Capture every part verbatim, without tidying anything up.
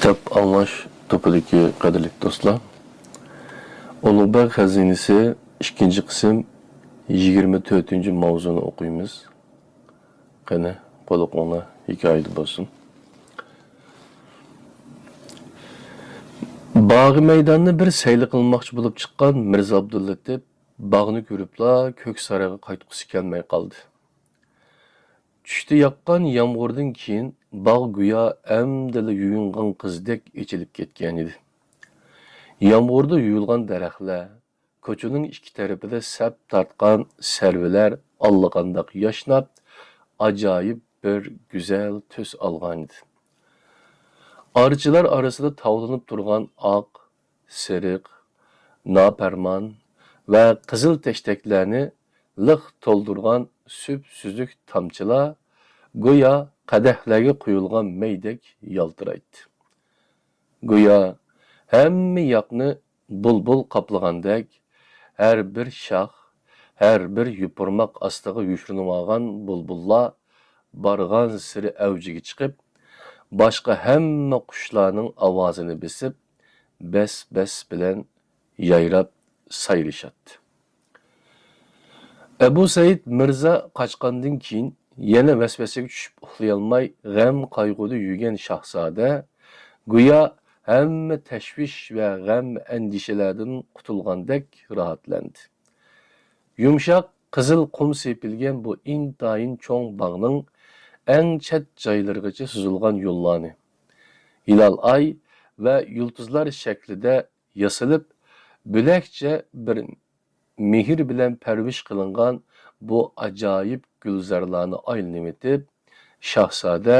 دەپ ئاڭلاش توپىدىكى قەدىرلىك دوستلار، ئۇلۇغبەگ خەزىنىسى ئىككىنچى قىسىم يىگىرمە تۆتىنچى ماۋزۇنى ئوقۇيمىز. قېنى، قۇلىقىڭلار ھېكايىدە بولسۇن. باغ مەيداننى بىر سەيلە قىلماقچى بولۇپ چىققان مىرزا ئابدۇللېتىپ باغنى كۆرۈپلا كۆك سارايغا قايتقۇسى كەلمەي قالدى. چۈشتە ياغقان يامغۇردىن كېيىن باغ گويا ئەمدىلا يۇيۇنغان قىزدەك ئېچىلىپ كەتكەنىدى. يامغۇردا يۇيۇلغان دەرەخلەر، كوچىنىڭ ئىككى تەرىپىدە سەپ تارتقان سەرۋىلەر ئاللىقانداق ياشناپ، ئاجايىپ بىر گۈزەل تۈس ئالغانىدى. ئارچىلار ئارىسىدا تاۋلىنىپ تۇرغان ئاق، سېرىق، ناپەرمان ۋە قىزىل تەشتەكلەرنى لىق تولدۇرغان سۈپسۈزۈك تامچىلار گويا قەدەھلەرگە قۇيۇلغان مەيدەك يالتىرايتتى. گويا ھەممە ياقنى بۇلبۇل قاپلىغاندەك، ھەر بىر شاخ، ھەر بىر يوپۇرماق ئاستىغا يوشۇرۇنۇۋالغان بۇلبۇللار بارغانسېرى ئەۋجىگە چىقىپ، باشقا ھەممە قۇشلارنىڭ ئاۋازىنى بېسىپ، بەس-بەس بىلەن يايراپ سايرىشاتتى. ئەبۇ سەئىد مىرزا قاچقاندىن كېيىن يەنە ۋەسۋەسىگە چۈشۈپ ئۇخلىيالماي غەم-قايغۇدا يۈرگەن شاھزادە گويا ھەممە تەشۋىش ۋە غەم-ئەندىشىلەردىن قۇتۇلغاندەك راھەتلەندى. يۇمشاق قىزىل قۇم سېپىلگەن بۇ ئىنتايىن چوڭ باغنىڭ ئەڭ چەت جايلىرىغىچە سوزۇلغان يوللارنى، ھىلال ئاي ۋە يۇلتۇزلار شەكلىدە ياسىلىپ، بۆلەكچە بىر مېھىر بىلەن پەرۋىش قىلىنغان بۇ ئاجايىپ گۈلزارلارنى ئايلىنىۋېتىپ، شاھزادە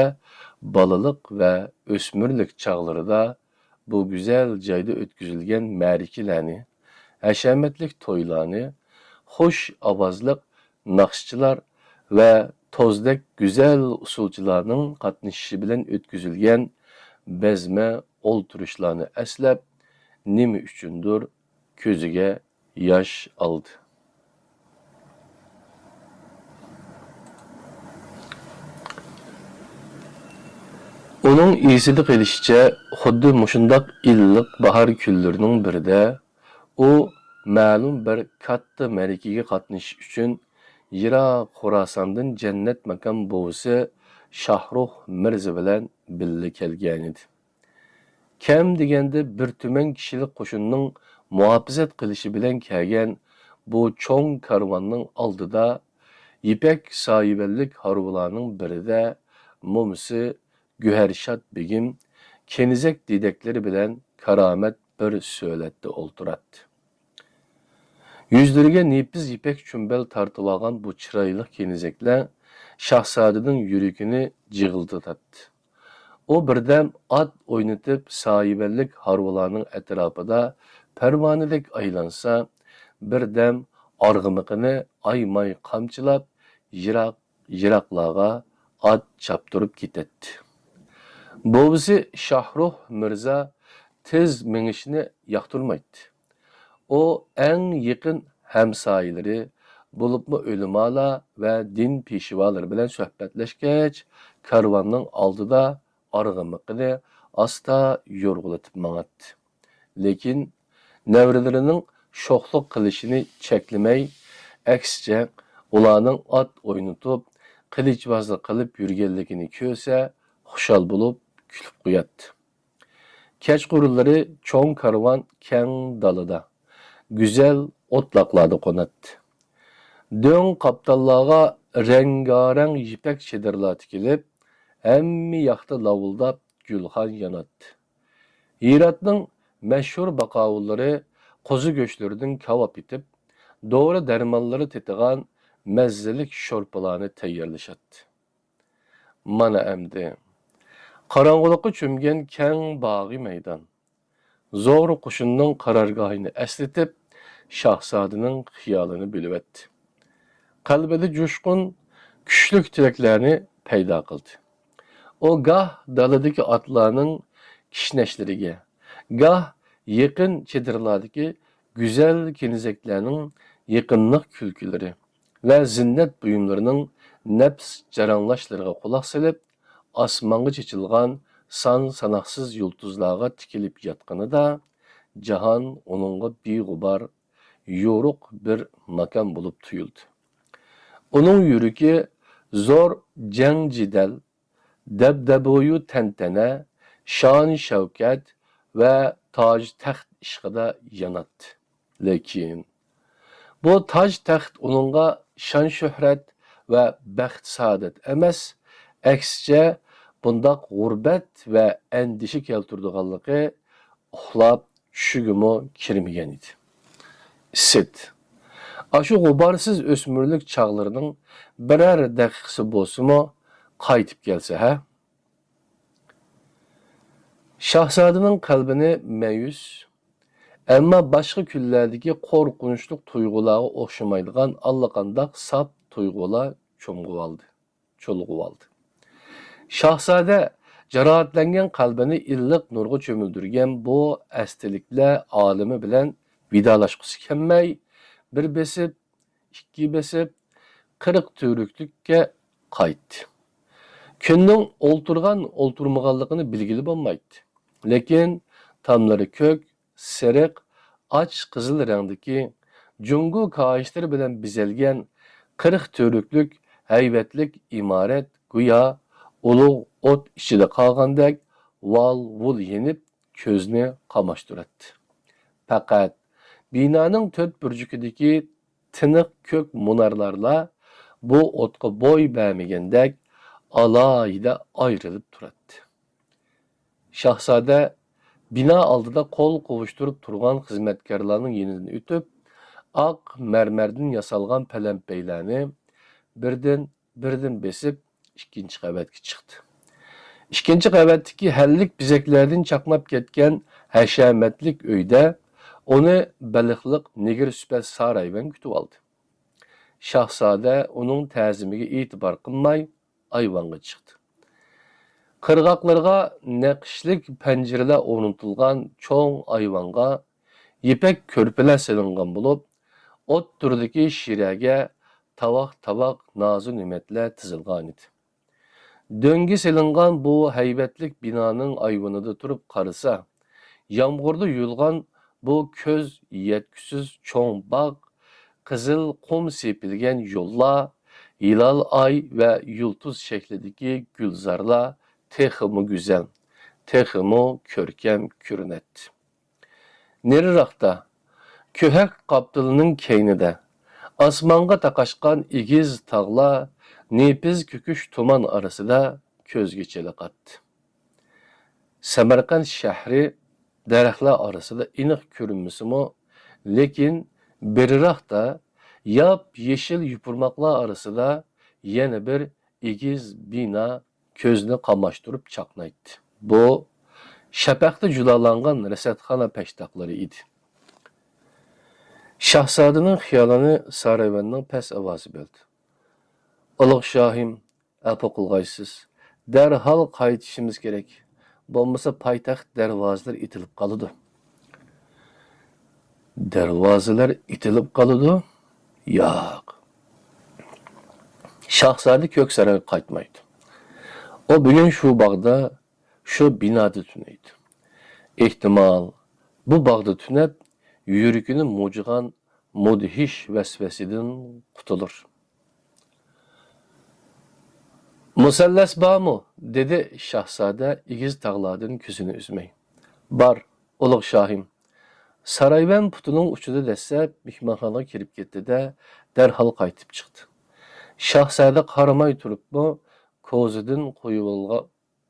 بالىلىق ۋە ئۆسمۈرلۈك چاغلىرىدا بۇ گۈزەل جايدا ئۆتكۈزۈلگەن مەرىكىلەرنى، ھەشەمەتلىك تويلارنى، خۇش ئاۋازلىق ناخشىچىلار ۋە توزدەك گۈزەل ئۇسسۇلچىلارنىڭ قاتنىشىشى بىلەن ئۆتكۈزۈلگەن بەزمە ئولتۇرۇشلارنى ئەسلەپ، نېمە ئۈچۈندۇر كۆزىگە ياش ئالدى. ئۇنىڭ ئېسىدە قېلىشىچە، خۇددى مۇشۇنداق ئىللىق باھار كۈنلىرىنىڭ بىرىدە ئۇ مەلۇم بىر كاتتا مەرىكىگە قاتنىشىش ئۈچۈن يىراق خوراساندىن جەننەت ماكان بوۋىسى شاھرۇخ مىرزا بىلەن بىللە كەلگەنىدى. كەم دېگەندە بىر تۈمەن كىشىلىك قوشۇننىڭ مۇھاپىزەت قىلىشى بىلەن كەلگەن بۇ چوڭ كارۋاننىڭ ئالدىدا يىپەك سايىۋەنلىك ھارۋىلارنىڭ بىرىدە مومىسى گۆھەرشاد بېگىم كېنىزەك دېدەكلىرى بىلەن كارامەت بىر سۆلەتتە ئولتۇراتتى. يۈزلىرىگە نېپىز يىپەك چۈمبەل تارتىۋالغان بۇ چىرايلىق كېنىزەكلەر شاھزادىنىڭ يۈرىكىنى جىغلىتاتتى. ئۇ بىردەم ئات ئوينىتىپ، سايىۋەنلىك ھارۋىلارنىڭ ئەتراپىدا پەرۋانىدەك ئايلانسا، بىردەم ئارغىمىقىنى ئايىماي قامچىلاپ، يىراق يىراقلارغا ئات چاپتۇرۇپ كېتەتتى. بوۋىسى شاھرۇخ مىرزا تېز مېڭىشنى ياقتۇرمايتتى. ئۇ ئەڭ يېقىن ھەمسايىلىرى، بولۇپمۇ ئۆلىمالار ۋە دىن پېشۋالىرى بىلەن سۆھبەتلەشكەچ، كارۋاننىڭ ئالدىدا ئارغىمىقىنى ئاستا يورغىلىتىپ ماڭاتتى. لېكىن نەۋرىلىرىنىڭ شوخلۇق قىلىشىنى چەكلىمەي، ئەكسىچە، ئۇلارنىڭ ئات ئوينىتىپ، قىلىچبازلىق قىلىپ يۈرگەنلىكىنى كۆرسە، خۇشال بولۇپ كۈلۈپ قوياتتى. كەچقۇرۇنلىرى چوڭ كارۋان كەڭ دالىدا، گۈزەل ئوتلاقلاردا قوناتتى. دۆڭ قاپتاللارغا رەڭگارەڭ يىپەك چېدىرلار تىكىلىپ، ھەممە ياقتا لاۋۇلداپ گۈلخان ياناتتى. ھىراتنىڭ مەشھۇر باقاۋۇللىرى قوزا گۆشلىرىدىن كاۋاپ ئېتىپ، دورا-دەرمانلىرى تېتىغان مەززىلىك شورپىلارنى تەييارلىشاتتى. مانا ئەمدى قاراڭغۇلۇققا چۆمگەن كەڭ باغى مەيدان، زور قوشۇننىڭ قارارگاھىنى ئەسلىتىپ، شاھزادىنىڭ خىيالىنى بۆلۈۋەتتى. قەلبىدە جۇشقۇن، كۈچلۈك تىلەكلەرنى پەيدا قىلدى. ئۇ گاھ دالىدىكى ئاتلارنىڭ كىشنەشلىرىگە، گاھ يېقىن چېدىرلاردىكى گۈزەل كېنىزەكلەرنىڭ يېقىملىق كۈلكىلىرى ۋە زىننەت بۇيۇملىرىنىڭ نەپىس جاراڭلاشلىرىغا قۇلاق سېلىپ، ئاسمانغا چېچىلغان سان-ساناقسىز يۇلتۇزلارغا تىكىلىپ ياتقىنىدا، جاھان ئۇنىڭغا بىغۇبار، يورۇق بىر ماكان بولۇپ تۇيۇلدى. ئۇنىڭ يۈرىكى زور جەڭ-جېدەل، دەبدەبۇيۇ تەنتەنە، شان-شەۋكەت ۋە تاج-تەخت ئىشقىدا ياناتتى. لېكىن بۇ تاج-تەخت ئۇنىڭغا شان-شۆھرەت ۋە بەخت-سائادەت ئەمەس، ئەكسىچە، بۇنداق غۇربەت ۋە ئەندىشە كەلتۈرىدىغانلىقى ئۇخلاپ چۈشىگىمۇ كىرمىگەن ئىدى. ئىسىت. ئاشۇ غۇبارسىز ئۆسمۈرلۈك چاغلىرىنىڭ بىرەر دەقىقىسى بولسىمۇ قايتىپ كەلسە ھە؟ شاھزادىنىڭ قەلبىنى مەيۈس، ئەمما باشقا كۈنلەردىكى قورقۇنچلۇق تۇيغۇلارغا ئوخشىمايدىغان ئاللىقانداق ساپ تۇيغۇلار چۇلغىۋالدى، چۇلغىۋالدى. شاھزادە جاراھەتلەنگەن قەلبىنى ئىللىق نۇرغا چۆمۈلدۈرگەن بۇ ئەستىلىكلەر ئالىمى بىلەن ۋىدالاشقۇسى كەلمەي، بىر بېسىپ، ئىككى بېسىپ، قىرىق تۈۋرۈكلۈككە قايتتى. كۈننىڭ ئولتۇرغان-ئولتۇرمىغانلىقىنى بىلگىلى بولمايتتى. لېكىن تاملىرى كۆك، سېرىق، ئاچ قىزىل رەڭدىكى، جۇڭگو كاھىشلىرى بىلەن بېزەلگەن قىرىق تۈۋرۈكلۈك ھەيۋەتلىك ئىمارەت گويا ئۇلۇغ ئوت ئىچىدە قالغاندەك ۋال-ۋۇل يېنىپ، كۆزنى قاماشتۇراتتى. پەقەت بىنانىڭ تۆت بۇرجىكىدىكى تىنىق كۆك مۇنارلارلا بۇ ئوتقا بوي بەرمىگەندەك ئالاھىدە ئايرىلىپ تۇراتتى. شاھزادە بىنا ئالدىدا قول قوۋۇشتۇرۇپ تۇرغان خىزمەتكارلارنىڭ يېنىدىن ئۆتۈپ، ئاق مەرمەردىن ياسالغان پەلەمپەيلەرنى بىردىن بىردىن بېسىپ، ئىككىنچى قەۋەتكە چىقتى. ئىككىنچى قەۋەتتىكى ھەللىك بېزەكلەردىن چاقناپ كەتكەن ھەشەمەتلىك ئۆيدە ئۇنى بېلىقلىق نېگىر سۈپەت سارايۋەن كۈتۈۋالدى. شاھزادە ئۇنىڭ تەزىمىگە ئېتىبار قىلماي، ئايۋانغا چىقتى. قىرغاقلىرىغا نەقىشلىك پەنجىرىلەر ئورنىتىلغان چوڭ ئايۋانغا يىپەك كۆرپىلەر سېلىنغان بولۇپ، ئوتتۇرىدىكى شىرەگە تاۋاق-تاۋاق نازۇ نېمەتلەر تىزىلغانىدى. دۆڭگە سېلىنغان بۇ ھەيۋەتلىك بىنانىڭ ئايۋىنىدا تۇرۇپ قارىسا، يامغۇردا يۇيۇلغان بۇ كۆز يەتكۈسىز چوڭ باغ، قىزىل قۇم سېپىلگەن يوللار، ھىلال ئاي ۋە يۇلتۇز شەكلىدىكى گۈلزارلار تېخىمۇ گۈزەل، تېخىمۇ كۆركەم كۆرۈنەتتى. نېرىراقتا، كۆھەك قاپتىلىنىڭ كەينىدە، ئاسمانغا تاقاشقان ئېگىز تاغلار نېپىز كۆكۈش تۇمان ئارىسىدا كۆزگە چېلىقاتتى. سەمەرقەنت شەھىرى دەرەخلەر ئارىسىدا ئېنىق كۆرۈنمىسىمۇ، لېكىن بېرىراقتا ياپ-يېشىل يوپۇرماقلار ئارىسىدا يەنە بىر ئېگىز بىنا كۆزنى قاماشتۇرۇپ چاقنايتتى. بۇ شەپەقتە جۇلالانغان رەسەتخانا پەشتاقلىرى ئىدى. شاھزادىنىڭ خىيالىنى سارايۋەننىڭ پەس ئاۋازى بۆلدى. ئۇلۇغ شاھىم، ئەپۇ قىلغايسىز. دەرھال قايتىشىمىز كېرەك. بولمىسا پايتەخت دەرۋازىلىرى ئېتىلىپ قالىدۇ. دەرۋازىلار ئېتىلىپ قالىدۇ؟ ياق. شاھزادە كۆك سارايغا قايتمايدۇ. ئۇ بۈگۈن شۇ باغدا، شۇ بىنادا تۈنەيدۇ. ئېھتىمال، بۇ باغدا تۈنەپ، يۈرىكىنى مۇجۇغان مۇدھىش ۋەسۋەسىدىن قۇتۇلۇر. مۇسەللەس بارمۇ؟ دېدى شاھزادە ئېگىز تاغلاردىن كۆزىنى ئۈزمەي. بار، ئۇلۇغ شاھىم. سارايۋەن پۇتىنىڭ ئۇچىدا دەسسەپ مېھمانخانىغا كىرىپ كەتتى-دە، دەرھال قايتىپ چىقتى. شاھزادە قارىماي تۇرۇپمۇ كوزىدىن قۇيۇۋالغا-،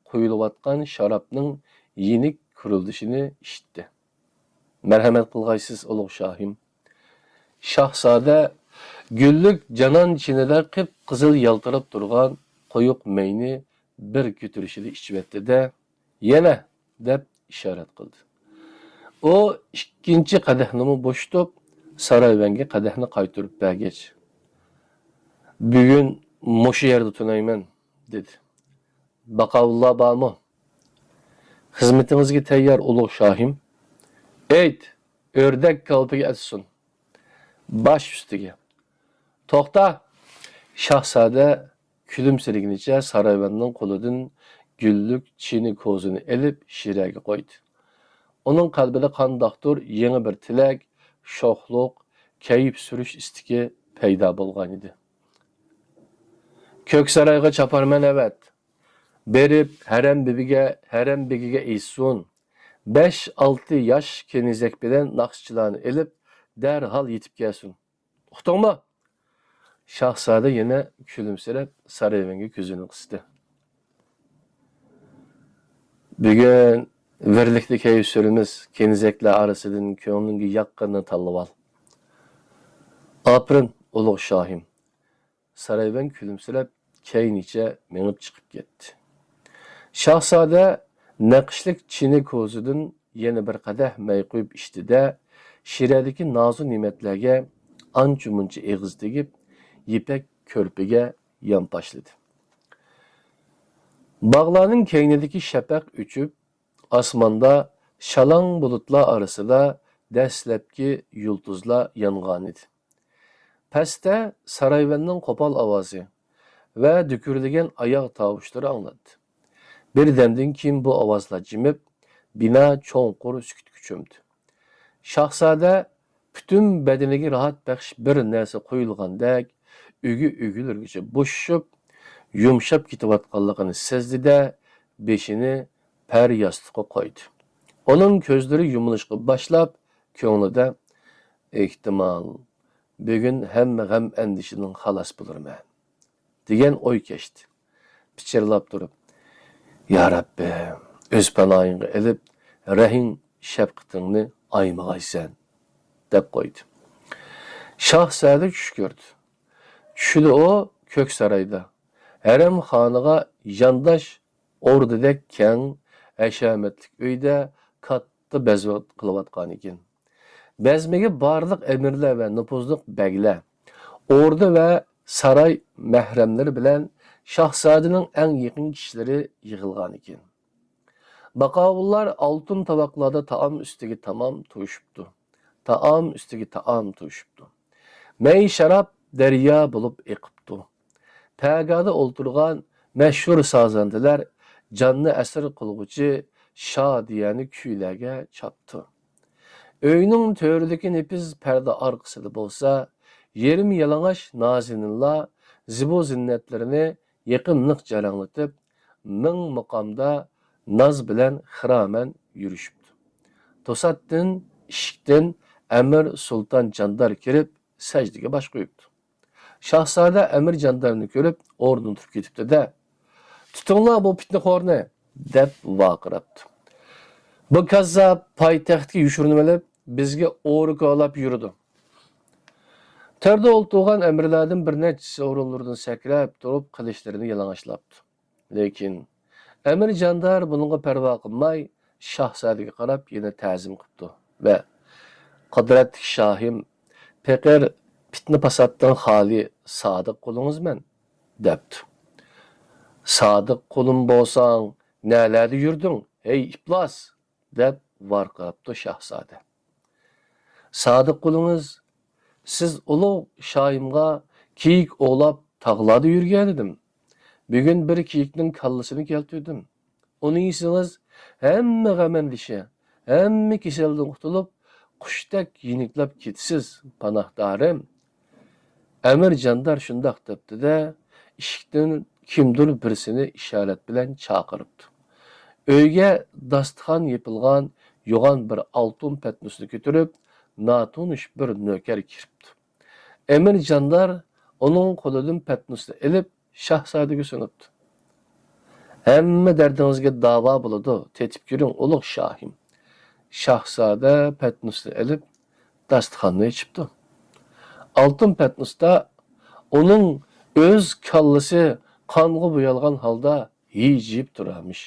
قۇيۇلۇۋاتقان شارابنىڭ يېنىك كۇرۇلدىشىنى ئىچتى. مەرھەمەت قىلغايسىز، ئۇلۇغ شاھىم. شاھزادە گۈللۈك جانان چىنىدا قىپقىزىل يالتىراپ تۇرغان قويۇق مەينى بىر كۆتۈرۈشىدە ئىچىۋەتتى-دە، يەنە دەپ ئىشارەت قىلدى. ئۇ ئىككىنچى قەدەھنىمۇ بوشىتىپ، سارايۋەنگە قەدەھنى قايتۇرۇپ بەرگەچ، بۈگۈن مۇشۇ يەردە تۈنەيمەن، دېدى. باقاۋۇللار بارمۇ؟ خىزمىتىڭىزگە تەييار، ئۇلۇغ شاھىم. ئېيت، ئۆردەك كالپۇكى ئەتسۇن. باش ئۈستىگە. توختا! شاھزادە كۈلۈمسىرىگىنىچە سارايۋەننىڭ قولىدىن گۈللۈك چىنە كوزىنى ئېلىپ شىرەگە قويدى. ئۇنىڭ قەلبىدە قانداقتۇر يېڭى بىر تىلەك، شوخلۇق، كەيپ سۈرۈش ئىستىكى پەيدا بولغانىدى. كۆك سارايغا چاپارمەن ئەۋەت. بېرىپ ھەرەم بىبىگە، ھەرەم بېگىگە ئېيتسۇن. بەش-ئالتە ياش كېنىزەك بىلەن ناخشىچىلارنى ئېلىپ، دەرھال يېتىپ كەلسۇن. ئۇقتۇڭمۇ؟ شاھزادە يەنە كۈلۈمسىرەپ سارايۋەنگە كۆزىنى قىستى. بۈگۈن بىرلىكتە كەيپ سۈرىمىز، كېنىزەكلەر ئارىسىدىن كۆڭلۈڭگە ياققىنىنى تاللىۋال. ئاپىرىن، ئۇلۇغ شاھىم. سارايۋەن كۈلۈمسىرەپ كەينىچە مېڭىپ چىقىپ كەتتى. شاھزادە نەقىشلىك چىنە كوزىدىن يەنە بىر قەدەھ مەي قۇيۇپ ئىچتى-دە، شىرەدىكى نازۇ نېمەتلەرگە ئانچە-مۇنچە ئېغىز تېگىپ، يىپەك كۆرپىگە يانپاشلىدى. باغلارنىڭ كەينىدىكى شەپەق ئۆچۈپ، ئاسماندا شالاڭ بۇلۇتلار ئارىسىدا دەسلەپكى يۇلتۇزلار يانغانىدى. پەستە سارايۋەننىڭ قوپال ئاۋازى ۋە دۈكۈرلىگەن ئاياغ تاۋۇشلىرى ئاڭلاندى. بىردەمدىن كېيىن بۇ ئاۋازلار جىمىپ، بىنا چوڭقۇر سۈكۈتكە چۆمدى. شاھزادە پۈتۈن بەدىنىگە راھەت بەخش بىر نەرسە قويۇلغاندەك ئۈگە-ئۈگىلىرىگىچە بوشىشىپ، يۇمشاپ كېتىۋاتقانلىقىنى سەزدى-دە، بېشىنى پەر ياستۇققا قويدى. ئۇنىڭ كۆزلىرى يۇمۇلۇشقا باشلاپ، كۆڭلىدە، ئېھتىمال، بۈگۈن ھەممە غەم-ئەندىشىدىن خالاس بولۇرمەن، دېگەن ئوي كەچتى. پىچىرلاپ تۇرۇپ، يا رەببىم، ئۆز پاناھىڭغا ئېلىپ، رەھىم شەپقىتىڭنى ئايىمىغايسەن، دەپ قويدى. شاھزادە چۈش كۆردى. چۈشىدە ئۇ كۆك سارايدا، ھەرەمخانىغا يانداش ئوردىدەك كەڭ، ھەشەمەتلىك ئۆيدە كاتتا بەزمە قىلىۋاتقانىكەن. بەزمىگە بارلىق ئەمىرلەر ۋە نوپۇزلۇق بەگلەر، ئوردا ۋە ساراي مەھرەملىرى بىلەن شاھزادىنىڭ ئەڭ يېقىن كىشىلىرى يىغىلغانىكەن. باقاۋۇللار ئالتۇن تاۋاقلاردا تائام ئۈستىگە تامام توشۇپتۇ. تائام ئۈستىگە تائام توشۇپتۇ. مەي شاراب دەريا بولۇپ ئېقىپتۇ. پەگادا ئولتۇرغان مەشھۇر سازەندىلەر جاننى ئەسىر قىلغۇچى شادىيانە كۈيلەرگە چاپتۇ. ئۆينىڭ تۆرىدىكى نېپىز پەردە ئارقىسىدا بولسا، يېرىم يالىڭاچ نازىنىنلار زىبۇ-زىننەتلىرىنى يېقىملىق جاراڭلىتىپ، مىڭ مۇقامدا ناز بىلەن خىرامان يۈرۈشۈپتۇ. توساتتىن ئىشىكتىن ئەمىر سۇلتان جاندار كىرىپ، سەجدىگە باش قويۇپتۇ. شاھزادە ئەمىر جاندارنى كۆرۈپ، ئورنىدىن تۇرۇپ كېتىپتۇ-دە، تۇتۇڭلار بۇ پىتنىخورنى، دەپ ۋارقىراپتۇ. بۇ كاززاپ پايتەختكە يوشۇرۇنۇۋېلىپ، بىزگە ئورا كولاپ يۈرىدۇ. تۆردە ئولتۇرغان ئەمىرلەردىن بىر نەچچىسى ئورۇنلىرىدىن سەكرەپ تۇرۇپ، قىلىچلىرىنى يالىڭاچلاپتۇ. لېكىن ئەمىر جاندار بۇنىڭغا پەرۋا قىلماي، شاھزادىگە قاراپ يەنە تەزىم قىپتۇ ۋە، قۇدرەتلىك شاھىم، پېقىر پىتنە-پاساتتىن خالىي سادىق قۇلىڭىزمەن، دەپتۇ. سادىق قۇلۇم بولساڭ، نەلەردە يۈردۈڭ، ھەي ئىپلاس؟ دەپ ۋارقىراپتۇ شاھزادە. سادىق قۇلىڭىز، سىز ئۇلۇغ شاھىمغا كېيىك ئوۋلاپ تاغلاردا يۈرگەنىدىم. بۈگۈن بىر كېيىكنىڭ كاللىسىنى كەلتۈردۈم. ئۇنى يېسىڭىز، ھەممە غەم-ئەندىشە، ھەممە كېسەلدىن قۇتۇلۇپ، قۇشتەك يېنىكلاپ كېتىسىز، پاناھدارىم. ئەمىر جاندار شۇنداق دەپتۇ-دە، ئىشىكتىن كىمدۇر بىرسىنى ئىشارەت بىلەن چاقىرىپتۇ. ئۆيگە داستىخان يېپىلغان يوغان بىر ئالتۇن پەتنۇسنى كۆتۈرۈپ، ناتونۇش بىر نۆكەر كىرىپتۇ. ئەمىر جاندار ئۇنىڭ قولىدىن پەتنۇسنى ئېلىپ، شاھزادىگە سۇنۇپتۇ. ھەممە دەردىڭىزگە داۋا بولىدۇ، تېتىپ كۆرۈڭ، ئۇلۇغ شاھىم. شاھزادە پەتنۇسنى ئېلىپ، داستىخاننى ئېچىپتۇ. ئالتۇن پەتنۇستا ئۇنىڭ ئۆز كاللىسى قانغا بويالغان ھالدا ھىجىيىپ تۇرارمىش.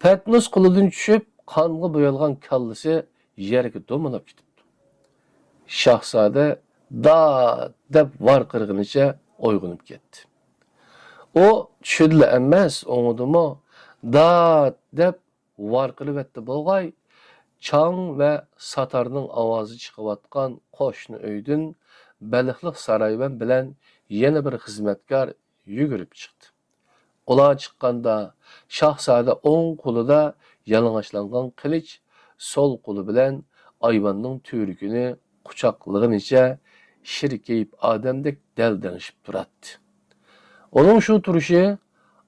پەتنۇس قولىدىن چۈشۈپ، قانغا بويالغان كاللىسى يەرگە دومىلاپ كېتىپتۇ. شاھزادە دات دەپ ۋارقىرىغىنىچە ئويغىنىپ كەتتى. ئۇ چۈشىدىلا ئەمەس، ئوڭىدىمۇ دات دەپ ۋارقىرىۋەتتى بولغاي، چاڭ ۋە ساتارنىڭ ئاۋازى چىقىۋاتقان قوشنا ئۆيدىن بەلخلىق سارايۋەن بىلەن يەنە بىر خىزمەتكار يۈگۈرۈپ چىقتى. ئۇلار چىققاندا، شاھزادە ئوڭ قولىدا يالىڭاچلانغان قىلىچ، سول قولى بىلەن ئايۋاننىڭ تۈۋرۈكىنى قۇچاقلىغىنىچە شىركەيپ ئادەمدەك دەلدەڭشىپ تۇراتتى. ئۇنىڭ شۇ تۇرۇشى،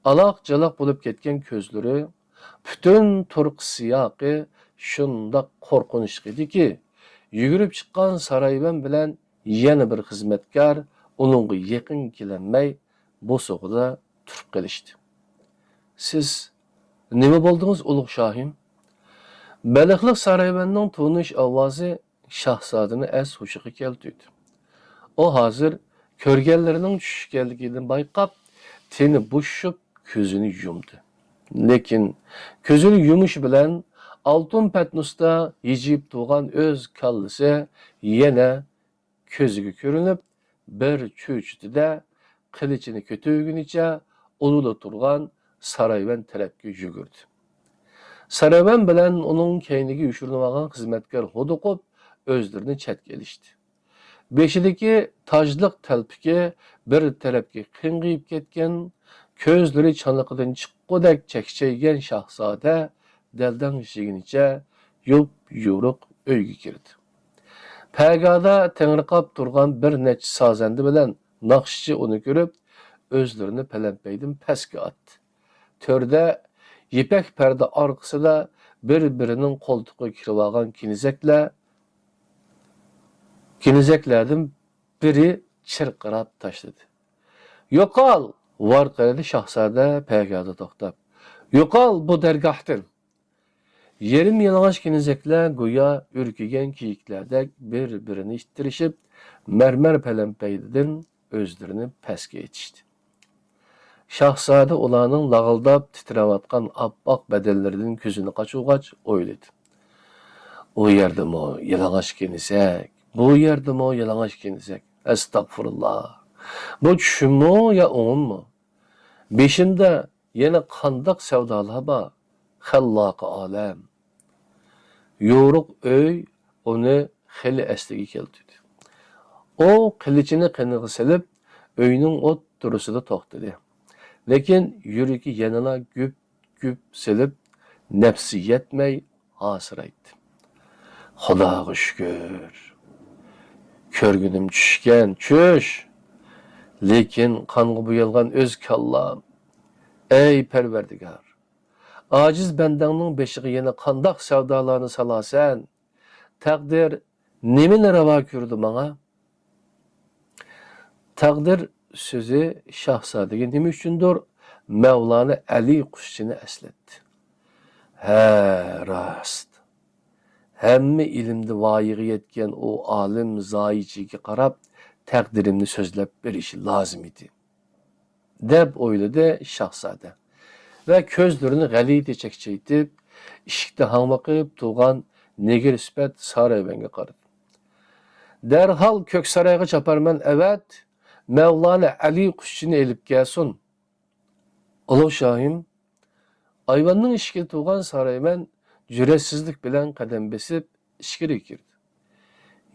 ئالاق-جالاق بولۇپ كەتكەن كۆزلىرى، پۈتۈن تۇرقى سىياقى شۇنداق قورقۇنچلۇق ئىدىكى، يۈگۈرۈپ چىققان سارايۋەن بىلەن يەنە بىر خىزمەتكار ئۇنىڭغا يېقىن كېلەلمەي، بوسۇغىدا تۇرۇپ قېلىشتى. «سىز نېمە بولدىڭىز، ئۇلۇغ شاھىم؟» بەلخلىق سارايۋەننىڭ تونۇش ئاۋازى شاھزادىنى ئەس-ھوشىغا كەلتۈردى. ئۇ ھازىر كۆرگەنلىرىنىڭ چۈش ئىكەنلىكىنى بايقاپ، تېنى بوشىشىپ، كۆزىنى يۇمدى. لېكىن كۆزىنى يۇمۇشى بىلەن ئالتۇن پەتنۇستا ھىجىيىپ تۇرغان ئۆز كاللىسى يەنە كۆزىگە كۆرۈنۈپ، بىر چۆچۈتىدە قىلىچىنى كۆتۈرگىنىچە ئۇلىدا تۇرغان سارايۋەن تەرەپكە يۈگۈردى. سارايۋەن بىلەن ئۇنىڭ كەينىگە يوشۇرۇنۇۋالغان خىزمەتكار ھودۇقۇپ، ئۆزلىرىنى چەتكە ئېلىشتى. بېشىدىكى تاجلىق تەلپىكى بىر تەرەپكە قىڭغىيىپ كەتكەن، كۆزلىرى چانىقىدىن چىققۇدەك چەكچەيگەن شاھزادە دەلدەڭ يېگىنىچە يۇپ-يورۇق ئۆيگە كىردى. پەگادا تېڭىرقاپ تۇرغان بىر نەچچە سازەندە بىلەن ناخشىچى ئۇنى كۆرۈپ، ئۆزلىرىنى پەلەمپەيدىن پەسكە ئاتتى. تۆردە يىپەك پەردە ئارقىسىدا بىر-بىرىنىڭ قولتۇقىغا كىرىۋالغان كېنىزەكلەر، كېنىزەكلەردىن بىرى چىرقىراپ تاشلىدى. «يوقال!» ۋارقىرىدى شاھزادە پەگادا توختاپ. «يوقال بۇ دەرگاھتىن!» يېرىم يالىڭاچ كېنىزەكلەر گويا ئۈركۈگەن كېيىكلەردەك بىر-بىرىنى ئىتتىرىشىپ، مەرمەر پەلەمپەيدىن ئۆزلىرىنى پەسكە ئېتىشتى. شاھزادە ئۇلارنىڭ لاغىلداپ تىترەۋاتقان ئاپئاق بەدەنلىرىدىن كۆزىنى قاچۇرغاچ ئويلىدى. «ئۇ يەردىمۇ يالىڭاچ كېنىزەك، بۇ يەردىمۇ يالىڭاچ كېنىزەك. ئەستەغپۇرۇللا! بۇ چۈشۈممۇ يا ئوڭۇممۇ؟ بېشىمدا يەنە قانداق سەۋدالار بار؟ خەللاقى ئالەم!» يورۇق ئۆي ئۇنى خېلى ئەسلىگە كەلتۈردى. ئۇ قىلىچىنى قېنىغا سېلىپ، ئۆينىڭ ئوتتۇرىسىدا توختىدى. لېكىن يۈرىكى يەنىلا گۈپ-گۈپ سېلىپ، نەپسى يەتمەي ھاسىرايتتى. «خۇداغا شۈكۈر، كۆرگىنىم چۈشكەن چۈش، لېكىن قانغا بويالغان ئۆز كاللام. ئەي پەرۋەردىگار، ئاجىز بەندەڭنىڭ بېشىغا يەنە قانداق سەۋدالارنى سالارسەن؟ تەقدىر نېمىنى راۋا كۆردى ماڭا؟» تەقدىر سۆزى شاھزادىگە نېمە ئۈچۈندۇر مەۋلانا ئەلى قۇشچىنى ئەسلەتتى. «ھە، راست. ھەممە ئىلىمدە ۋايىغا يەتكەن ئۇ ئالىم زايىچىگە قاراپ تەقدىرىمنى سۆزلەپ بېرىشى لازىم ئىدى.» دەپ ئويلىدى شاھزادە ۋە كۆزلىرىنى غەلىتە چەكچەيتىپ، ئىشىكتە ھاڭۋېقىپ تۇرغان نېگىر سۈپەت سارايۋەنگە قارىدى. «دەرھال كۆكسارايغا چاپارمەن ئەۋەت، مەۋلانا ئەلى قۇشچىنى ئېلىپ كەلسۇن.» «ئۇلۇغ شاھىم!» ئايۋاننىڭ ئىشىكىدە تۇرغان سارايۋەن جۈرئەتسىزلىك بىلەن قەدەم بېسىپ، ئىچكىرىگە كىردى.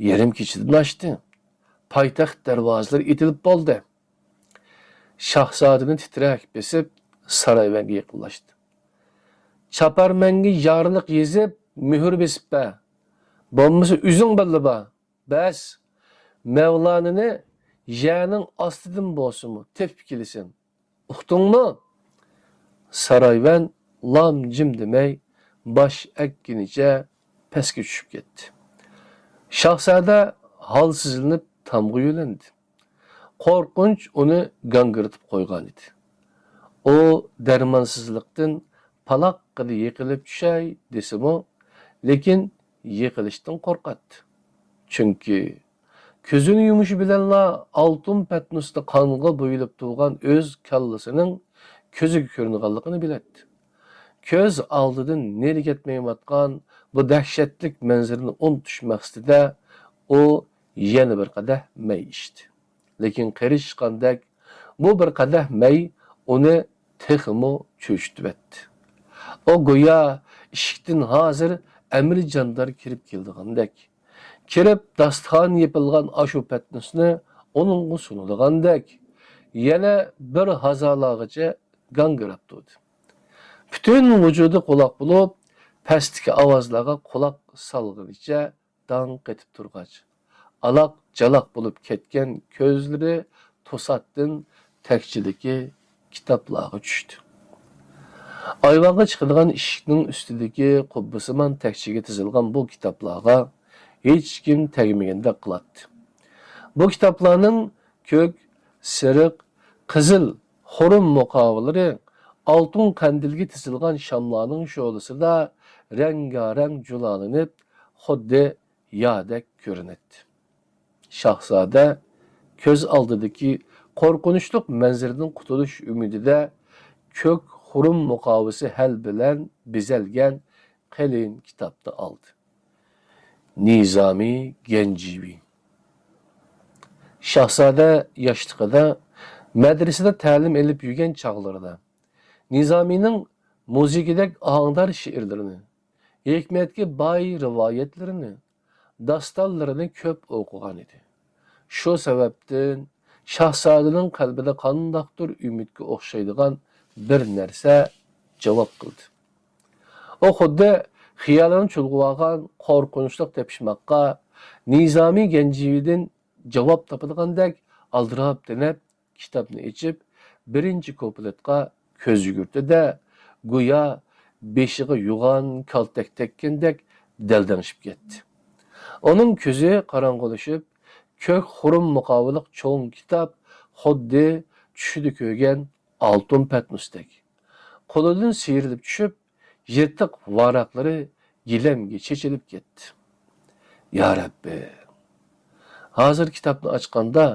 يېرىم كېچىدىن ئاشتى. پايتەخت دەرۋازىلىرى ئېتىلىپ بولدى. شاھزادىنى تىترەك بېسىپ، سارايۋەنگە يېقىنلاشتى. «چاپارمەنگە يارلىق يېزىپ، مۆھۈر بېسىپ بەر. بولمىسا ئۆزۈڭ بىللە بار. بەس، مەۋلانىنى يەرنىڭ ئاستىدىن بولسىمۇ تېپىپ كېلىسەن. ئۇقتۇڭمۇ؟» سارايۋەن لام-جىم دېمەي، باش ئەگكىنىچە پەسكە چۈشۈپ كەتتى. شاھزادە ھالسىزلىنىپ تامغا يۆلەندى. قورقۇنچ ئۇنى گاڭگىرىتىپ قويغانىدى. ئۇ دەرمانسىزلىقتىن پالاققىدە يىقىلىپ چۈشەي دېسىمۇ، لېكىن يىقىلىشتىن قورقاتتى. چۈنكى كۆزىنى يۇمۇشى بىلەنلا ئالتۇن پەتنۇستا قانغا بويىلىپ تۇرغان ئۆز كاللىسىنىڭ كۆزىگە كۆرۈنىدىغانلىقىنى بىلەتتى. كۆز ئالدىدىن نېرى كەتمەيۋاتقان بۇ دەھشەتلىك مەنزىرىنى ئۇنتۇش مەقسىتىدە ئۇ يەنە بىر قەدەھ مەي ئىچتى. لېكىن قېرىشقاندەك بۇ بىر قەدەھ مەي ئۇنى تېخىمۇ چۆچۈتۈۋەتتى. ئۇ گويا ئىشىكتىن ھازىر ئەمىر جاندار كىرىپ كېلىدىغاندەك، كىرىپ داستىخان يېپىلغان ئاشۇ پەتنۇسنى ئۇنىڭغا سۇنىدىغاندەك، يەنە بىر ھازالارغىچە گاڭگىراپ تۇردى. پۈتۈن ۋۇجۇدى قۇلاق بولۇپ، پەستىكى ئاۋازلارغا قۇلاق سالغىنىچە داڭ قېتىپ تۇرغاچ، ئالاق-جالاق بولۇپ كەتكەن كۆزلىرى توساتتىن تەكچىدىكى كىتابلارغا چۈشتى. ئايۋانغا چىقىدىغان ئىشىكنىڭ ئۈستىدىكى قۇببىسىمان تەكچىگە تىزىلغان بۇ كىتابلارغا ھېچكىم تەگمىگەندەك قىلاتتى. بۇ كىتابلارنىڭ كۆك، سېرىق، قىزىل خۇرۇم مۇقاۋىلىرى ئالتۇن قەندىلگە تىزىلغان شاملارنىڭ شولىسىدا رەڭگارەڭ جۇلالىنىپ، خۇددى يادەك كۆرۈنەتتى. شاھزادە كۆز ئالدىدىكى قورقۇنچلۇق مەنزىرىدىن قۇتۇلۇش ئۈمىدىدە كۆك خۇرۇم مۇقاۋىسى ھەل بىلەن بېزەلگەن قېلىن كىتابنى ئالدى. نىزامى گەنجىۋى. شاھزادە ياشلىقىدا، مەدرىسىدە تەلىم ئېلىپ يۈرگەن چاغلىرىدا، نىزامىنىڭ مۇزىكىدەك ئاھاڭدار شېئىرلىرىنى، ھېكمەتكە باي رىۋايەتلىرىنى، داستانلىرىنى كۆپ ئوقۇغان ئىدى. شۇ سەۋەبتىن شاھزادىنىڭ قەلبىدە قانداقتۇر ئۈمىدكە ئوخشايدىغان بىر نەرسە جاۋاب قىلدى. ئۇ خۇددى خىيالىنى چۇلغىۋالغان قورقۇنچلۇق تېپىشماققا نىزامى گەنجىۋىدىن جاۋاب تاپىدىغاندەك ئالدىراپ-دېنەپ كىتابنى ئېچىپ، بىرىنچى كۇپلېتقا كۆز يۈگۈرتتى-دە، گويا بېشىغا يوغان كالتەك تەگكەندەك دەلدەڭشىپ كەتتى. ئۇنىڭ كۆزى قاراڭغۇلىشىپ، كۆك خۇرۇم مۇقاۋىلىق چوڭ كىتاب خۇددى چۈشىدە كۆرگەن ئالتۇن پەتنۇستەك قولىدىن سىيرىلىپ چۈشۈپ، يىرتىق ۋاراقلىرى گىلەمگە چېچىلىپ كەتتى. يا رەببى! ھازىر كىتابنى ئاچقاندا،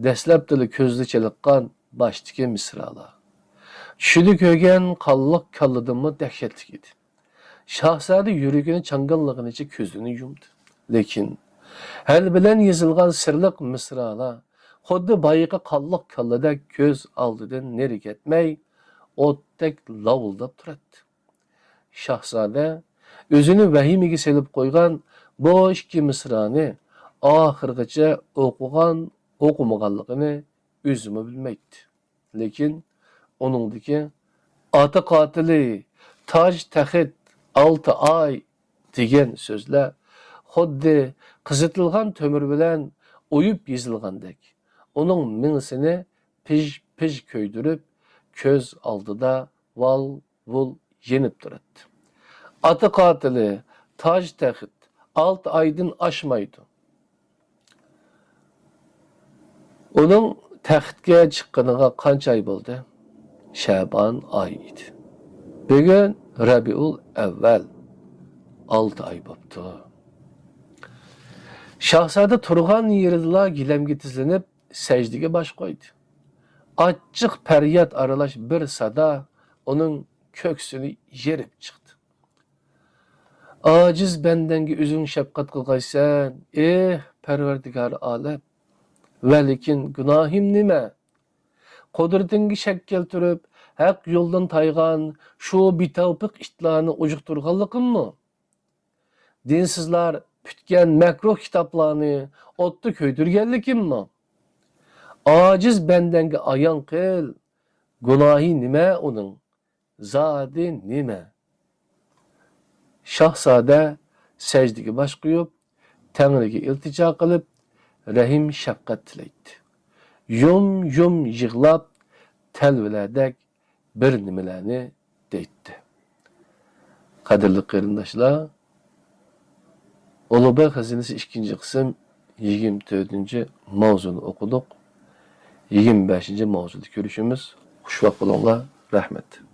دەسلەپتىلا كۆزدە چېلىققان باشتىكى مىسرالار. چۈشىدە كۆرگەن قانلىق كاللىدىنمۇ دەھشەتلىك ئىدى. شاھزادە يۈرىكىنى چاڭگاللىغىنىچە كۆزىنى يۇمدى. لېكىن ھەل بىلەن يېزىلغان سىرلىق مىسرالار خۇددى بايىقى قانلىق كاللىدەك كۆز ئالدىدىن نېرى كەتمەي، ئوتتەك لاۋۇلداپ تۇراتتى. شاھزادە ئۆزىنى ۋەھىمىگە سېلىپ قويغان بۇ ئىككى مىسرانى ئاخىرغىچە ئوقۇغان، ئوقۇمىغانلىقىنى ئۆزىمۇ بىلمەيتتى. لېكىن ئۇنىڭدىكى «ئاتا قاتىلى، تاج تەخت، ئالتە ئاي» دېگەن سۆزلەر خۇددى قىزىتىلغان تۆمۈر بىلەن ئويۇپ يېزىلغاندەك، ئۇنىڭ مېڭىسىنى پىژ-پىژ كۆيدۈرۈپ، كۆز ئالدىدا ۋال-ۋۇل يېنىپ تۇراتتى. «ئاتا قاتىلى، تاج تەخت، ئالتە ئايدىن ئاشمايدۇ.» ئۇنىڭ تەختكە چىققىنىغا قانچە ئاي بولدى؟ شەبان ئاي ئىدى. بۈگۈن رەبىئۇل ئەۋۋەل، ئالتە ئاي بوپتۇ. شاھزادە تۇرغان يېرىدىلا گىلەمگە تىزلىنىپ، سەجدىگە باش قويدى. ئاچچىق پەرياد ئارىلاش بىر سادا ئۇنىڭ كۆكسىنى يېرىپ چىقتى. «ئاجىز بەندەڭگە ئۆزۈڭ شەپقەت قىلغايسەن، ئېھ، پەرۋەردىگارى ئالەم! ۋەلىكىن گۇناھىم نېمە؟ قۇدرىتىڭگە شەك كەلتۈرۈپ، ھەق يولدىن تايغان شۇ بىتەۋپىق ئىتلارنى ئۇجۇقتۇرغانلىقىممۇ؟ دىنسىزلار پۈتكەن مەكرۇھ كىتابلارنى ئوتتا كۆيدۈرگەنلىكىممۇ؟ ئاجىز بەندەڭگە ئايان قىل، گۇناھى نېمە ئۇنىڭ؟» زادى نېمە؟ شاھزادە سەجدىگە باش قويۇپ، تەڭرىگە ئىلتىجا قىلىپ، رەھىم-شەپقەت تىلەيتتى. يۇم-يۇم يىغلاپ، تەلۋىلەردەك بىر نېمىلەرنى دەيتتى. قەدىرلىك قېرىنداشلار، ئۇلۇغبەگ خەزىنىسى ئىككىنچى قىسىم يىگىرمە تۆتىنچى ماۋزۇنى ئوقۇدۇق. يىگىرمە بەشىنچى ماۋزۇدا كۆرۈشىمىز. خۇشۋاق بولۇڭلار. رەھمەت.